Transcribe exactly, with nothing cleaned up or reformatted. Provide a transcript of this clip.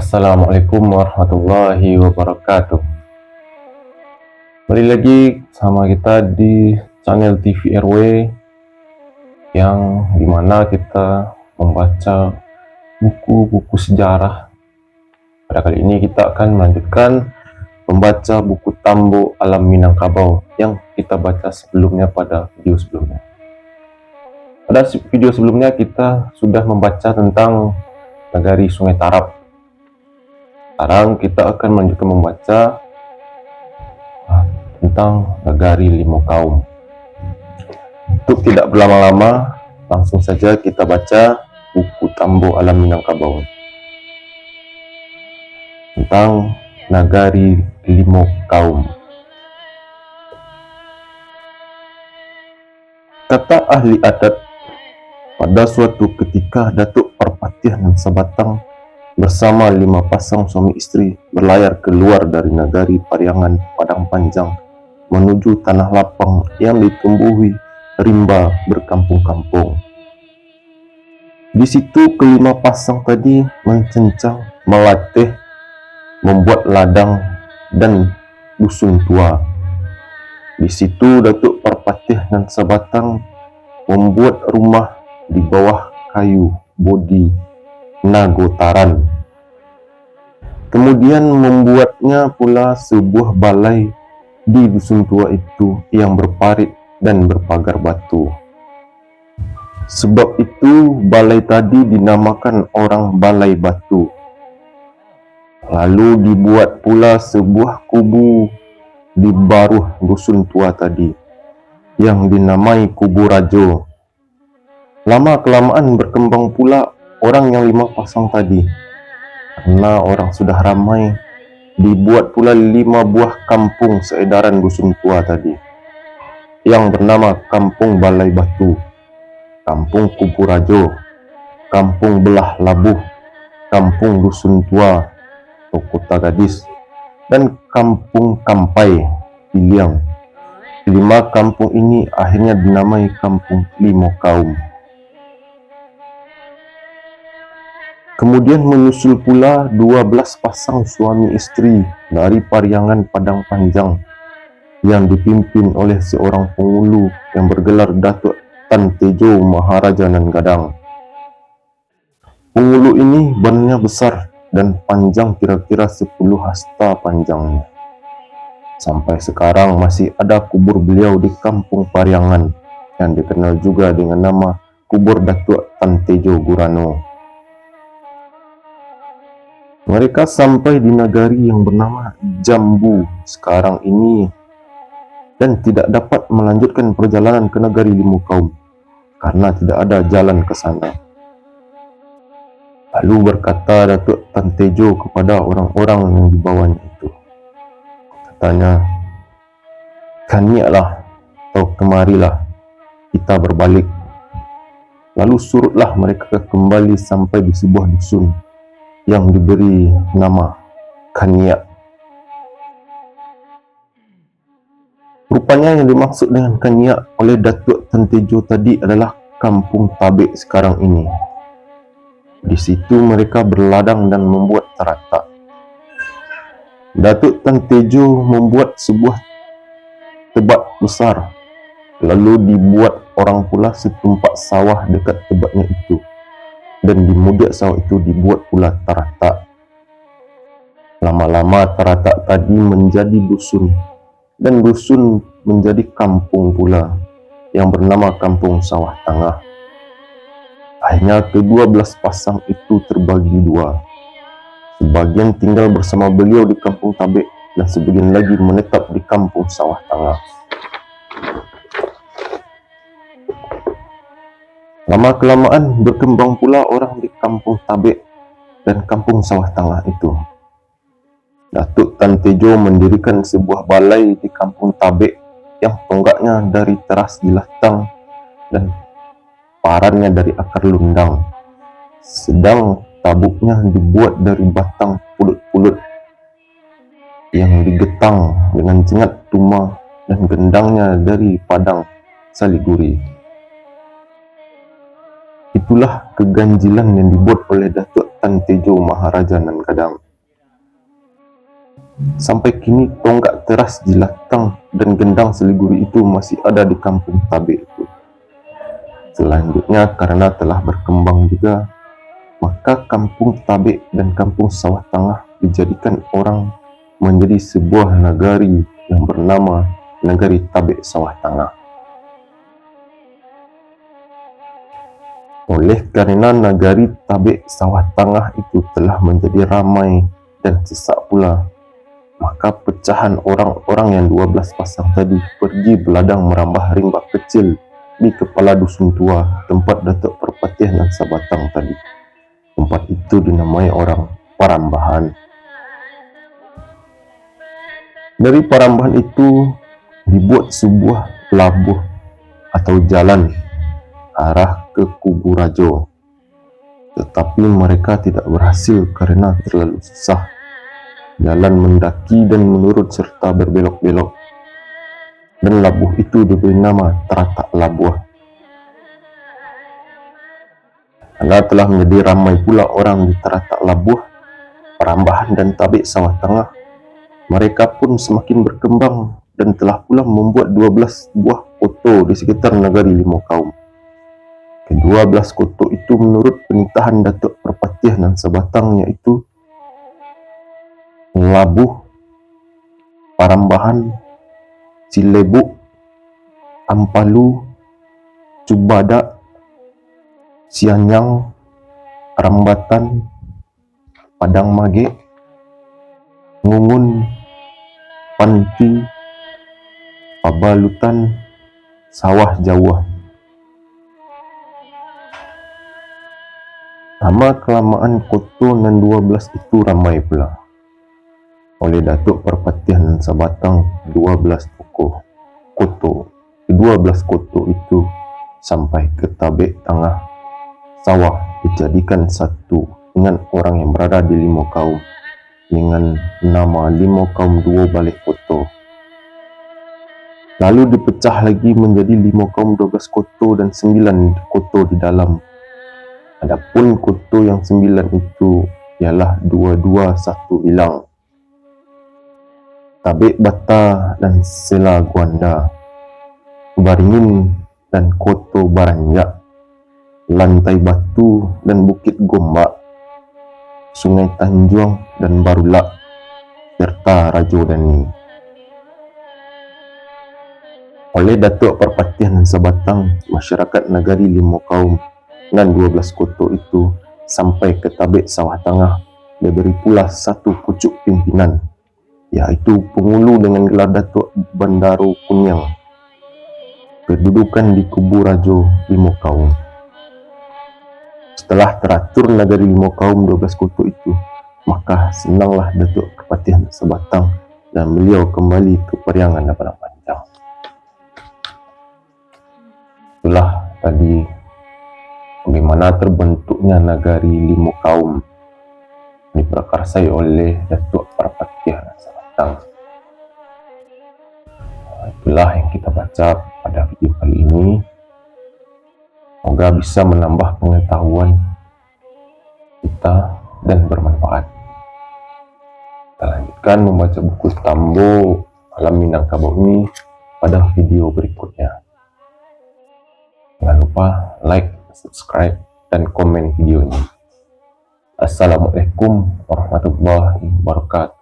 Assalamualaikum warahmatullahi wabarakatuh. Kembali lagi sama kita di channel T V R W, yang dimana kita membaca buku-buku sejarah. Pada kali ini kita akan melanjutkan membaca buku Tambok Alam Minangkabau yang kita baca sebelumnya pada video sebelumnya. Pada video sebelumnya kita sudah membaca tentang Nagari Sungai Tarab. Sekarang kita akan melanjutkan membaca, ah, tentang Nagari Limo Kaum. Untuk tidak berlama-lama, langsung saja kita baca buku Tambok Alam Minangkabau tentang Nagari Limo Kaum. Kata ahli adat, pada suatu ketika Datuk Parpatiah Nan Sabatang bersama lima pasang suami isteri berlayar keluar dari nagari Pariangan Padang Panjang manuju tanah lapang yang ditumbuhi rimba berkampung-kampung. Di situ kelima pasang tadi mancencang, malateh, membuat ladang dan dusun tua. Di situ Datuk Parpatiah Nan Sabatang membuat rumah di bawah kayu bodi nago taran. Kemudian membuatnya pula sebuah balai di dusun tua itu yang berparit dan berpagar batu. Sebab itu, balai tadi dinamakan orang Balai Batu. Lalu dibuat pula sebuah kubu di baruah dusun tua tadi, yang dinamai Kubu Rajo. Lama-kelamaan berkembang pula orang yang lima pasang tadi. Karena orang sudah ramai, dibuat pula lima buah kampung seedaran dusun tua tadi, yang bernama Kampung Balai Batu, Kampung Kubu Rajo, Kampung Belah Labuh, Kampung Dusun Tua, atau Kota Gadis, dan Kampung Kampai, Piliang. Lima kampung ini akhirnya dinamai Kampung Limo Kaum. Kemudian menyusul pula dua belas pasang suami isteri dari Pariangan Padang Panjang yang dipimpin oleh seorang pangulu yang bergelar Datuk Tan Tejo Maharaja Nan Gadang. Pangulu ini badannya besar dan panjang kira-kira sepuluh hasta panjangnya. Sampai sekarang masih ada kubur beliau di Kampung Pariangan yang dikenal juga dengan nama Kubur Datuk Tan Tejo Gurano. Mereka sampai di nagari yang bernama Jambu sekarang ini dan tidak dapat melanjutkan perjalanan ke Nagari Limo Kaum karena tidak ada jalan ke sana. Lalu berkata Datuk Tan Tejo kepada orang-orang yang dibawanya itu, katanya, "Kaniaklah, atau kemarilah, kita berbalik." Lalu surutlah mereka kembali sampai di sebuah dusun yang diberi nama Kaniak. Rupanya yang dimaksud dengan Kaniak oleh Datuk Tan Tejo tadi adalah Kampung Tabek sekarang ini. Di situ mereka berladang dan membuat taratak. Datuk Tan Tejo membuat sebuah tebak besar, lalu dibuat orang pula setumpak sawah dekat tebaknya itu, dan di mudiak sawah itu dibuat pula taratak. Lama-lama taratak tadi menjadi dusun, dan dusun menjadi kampung pula, yang bernama Kampung Sawah Tangah. Akhirnya kedua belas pasang itu terbagi dua. Sebagian tinggal bersama beliau di Kampung Tabek, dan sebagian lagi menetap di Kampung Sawah Tangah. Lama-kelamaan berkembang pula orang di Kampung Tabek dan Kampung Sawah Tangah itu. Datuk Tan Tejo mendirikan sebuah balai di Kampung Tabek yang tonggaknya dari teras jelatang dan parannya dari akar lundang, sedang tabuknya dibuat dari batang pulut-pulut yang digetang dengan cengat tuma dan gendangnya dari padang Saliguri. Itulah keganjilan yang dibuat oleh Datuk Tan Tejo Maharaja nan gadang. Sampai kini tonggak teras jilatang dan gendang Siliguri itu masih ada di Kampuang Tabek itu. Selanjutnya, karena telah berkembang juga, maka Kampuang Tabek dan Kampuang Sawah Tangah dijadikan orang menjadi sebuah nagari yang bernama Nagari Tabek Sawah Tangah. Oleh karena Nagari Tabek Sawah Tangah itu telah menjadi ramai dan sesak pula, maka pecahan orang-orang yang dua belas pasang tadi pergi beladang merambah rimba kecil di kepala dusun tua tempat Datuk Parpatiah nan Sabatang tadi. Tempat itu dinamai orang Parambahan. Dari Parambahan itu dibuat sebuah labuah atau jalan arah ke Kubu Rajo. Tetapi mereka tidak berhasil karena terlalu susah. Jalan mendaki dan menurun serta berbelok-belok. Dan labuah itu diberi nama Taratak Labuah. Karena telah menjadi ramai pula orang di Taratak Labuah, Parambahan dan Tabek Sawah Tangah, mereka pun semakin berkembang dan telah pula membuat dua belas buah koto di sekitar Nagari Limo Kaum. Kedua belas koto itu menurut penitahan Datuk Parpatiah nan Sabatang, yaitu Labuah, Parambahan, Silebuk, Ampalu, Cubadak, Sianyang, Rambatan, Padang Magek, Ngungun, Panti, Pabalutan, Sawah Jauah. Lama kelamaan koto nan dua belas itu ramai pula. Oleh Datuk Parpatiah nan Sabatang dua belas tokoh koto. Kedua belas koto itu sampai ke Tabek Tangah Sawah dijadikan satu dengan orang yang berada di Limo Kaum dengan nama Limo Kaum Duo Baleh Koto. Lalu dipecah lagi menjadi Limo Kaum Dua Belas Koto dan sembilan koto di dalam. Adapun koto yang sembilan itu ialah Dua Dua Satu Ilang, Tabek Bata dan Sela Guanda, Baringin dan Koto Baranjak, Lantai Batu dan Bukit Gombak, Sungai Tanjuang dan Barulak, serta Rajo Dani. Oleh Datuk Parpatiah nan Sabatang, masyarakat Nagari Limo Kaum nan dua belas koto itu sampai ke Tabek Sawah Tangah, diberi pula satu pucuk pimpinan, yaitu Pangulu dengan gelar Datuk Bandaro Kuniang, berdudukan di Kubu Rajo Limo Kaum. Setelah teratur Nagari Limo Kaum dua belas koto itu, maka senanglah Datuk Parpatiah Sabatang dan beliau kembali ke Pariangan nan Padang Panjang. Itulah tadi bagaimana terbentuknya Nagari Limo Kaum diprakarsai oleh Datuk Parpatiah Sabatang. Itulah yang kita baca pada video kali ini. Semoga bisa menambah pengetahuan kita dan bermanfaat. Kita lanjutkan membaca buku Tambo Alam Minangkabau ini pada video berikutnya. Jangan lupa like, subscribe, dan komen video ini. Assalamualaikum warahmatullahi wabarakatuh.